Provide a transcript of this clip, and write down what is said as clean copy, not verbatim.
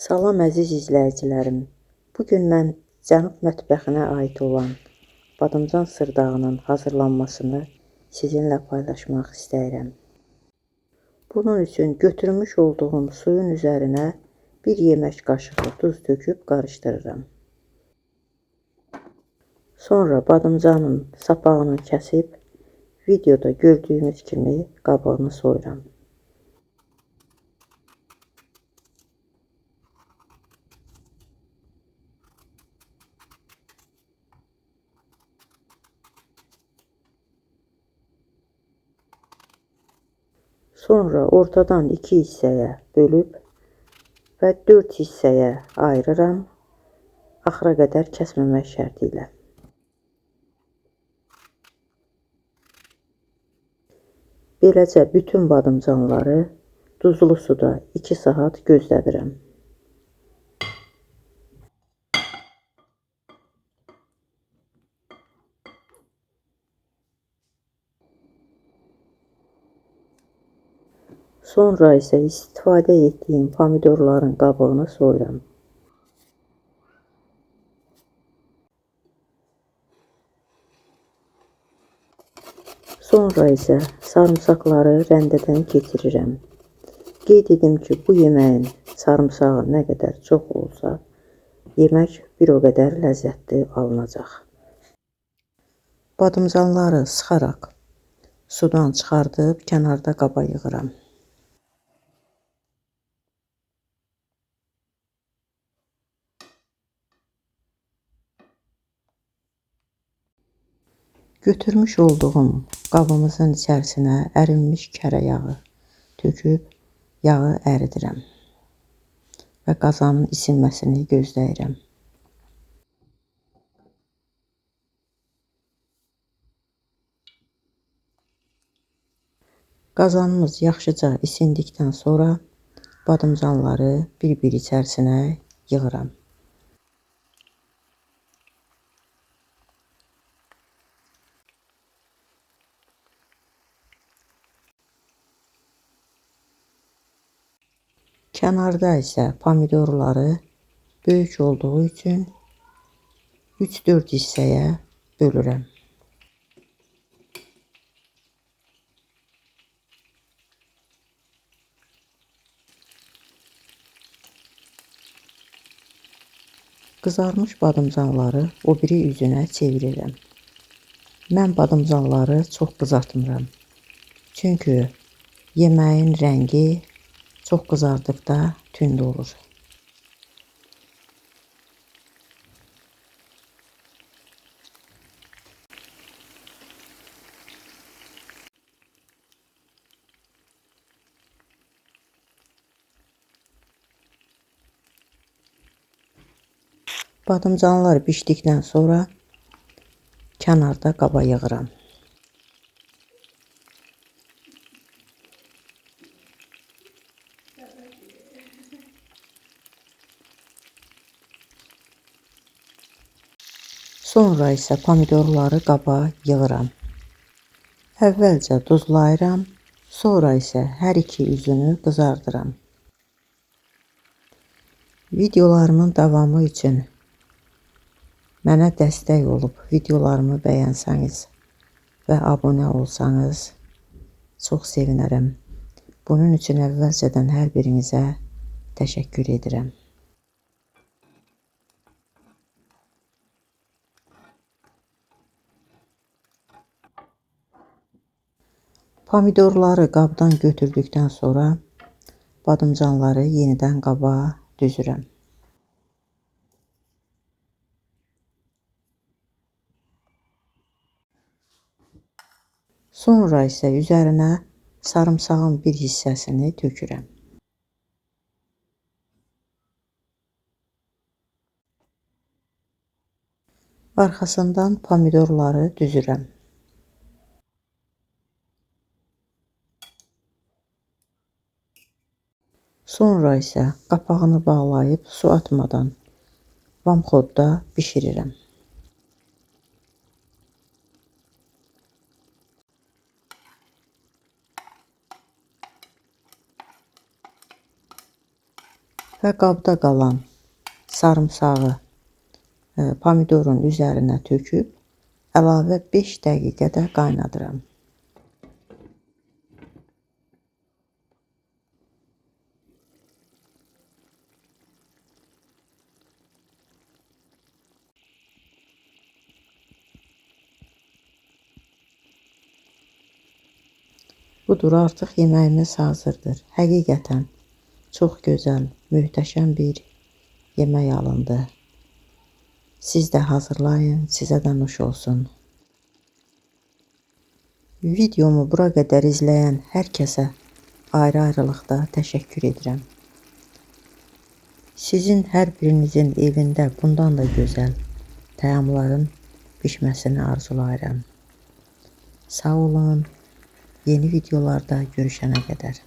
Salam əziz izləyicilərim. Bugün mən Cənub mətbəxinə aid olan badımcan sırdağının hazırlanmasını sizinlə paylaşmaq istəyirəm. Bunun üçün götürmüş olduğum suyun üzərinə bir yemək qaşığı duz töküb qarışdırıram. Sonra badımcanın sapağını kəsib videoda gördüyünüz kimi qabığını soyuram. Sonra ortadan 2 hissəyə bölüb və 4 hissəyə ayırıram, axıra qədər kəsməmək şərti ilə. Beləcə bütün badımcanları duzlu suda 2 saat gözlədirəm. Sonra isə istifadə etdiyim pomidorların qabığını soyuram. Sonra isə sarımsaqları rəndədən keçirirəm. Qeyd edim ki, bu yeməyin sarımsağı nə qədər çox olsa, yemək bir o qədər ləzzətli alınacaq. Badımcanları sıxaraq sudan çıxardıb kənarda qaba yığıram. Götürmüş olduğum qabımızın içərisinə ərinmiş kərə yağı töküb yağı əridirəm və qazanın isinməsini gözləyirəm. Qazanımız yaxşıca isindikdən sonra badımcanları bir-bir içərisinə yığıram. Kənarda isə pomidorları böyük olduğu üçün 3-4 hissəyə bölürəm. Qızarmış badımcanları o biri üzünə çevirirəm. Mən badımcanları çox qızartmıram. Çünki yeməyin rəngi çox qızardıqda tünd olur. Badımcanlar bişdikdən sonra kənarda qaba yığıram. Sonra isə pomidorları qaba yığıram. Əvvəlcə duzlayıram, sonra isə hər iki üzünü qızardıram. Videolarımın davamı üçün mənə dəstək olub videolarımı bəyənsəniz və abunə olsanız çox sevinərəm. Bunun üçün əvvəlcədən hər birinizə təşəkkür edirəm. Pomidorları qabdan götürdükdən sonra badımcanları yenidən qaba düzürəm. Sonra isə üzərinə sarımsağın bir hissəsini tökürəm. Arxasından pomidorları düzürəm. Sonra isə qapağını bağlayıb su atmadan vamxodda bişirirəm. Və qabda qalan sarımsağı pomidorun üzərinə töküb əlavə 5 dəqiqə də qaynadıram. Budur, artıq yeməyimiz hazırdır. Həqiqətən çox gözəl, möhtəşəm bir yemək alındı. Siz də hazırlayın, sizə də nuş olsun. Videomu bura qədər izləyən hər kəsə ayrı-ayrılıqda təşəkkür edirəm. Sizin hər birinizin evində bundan da gözəl təamların bişməsini arzulayıram. Sağ olun. Yeni videolarda görüşənə qədər.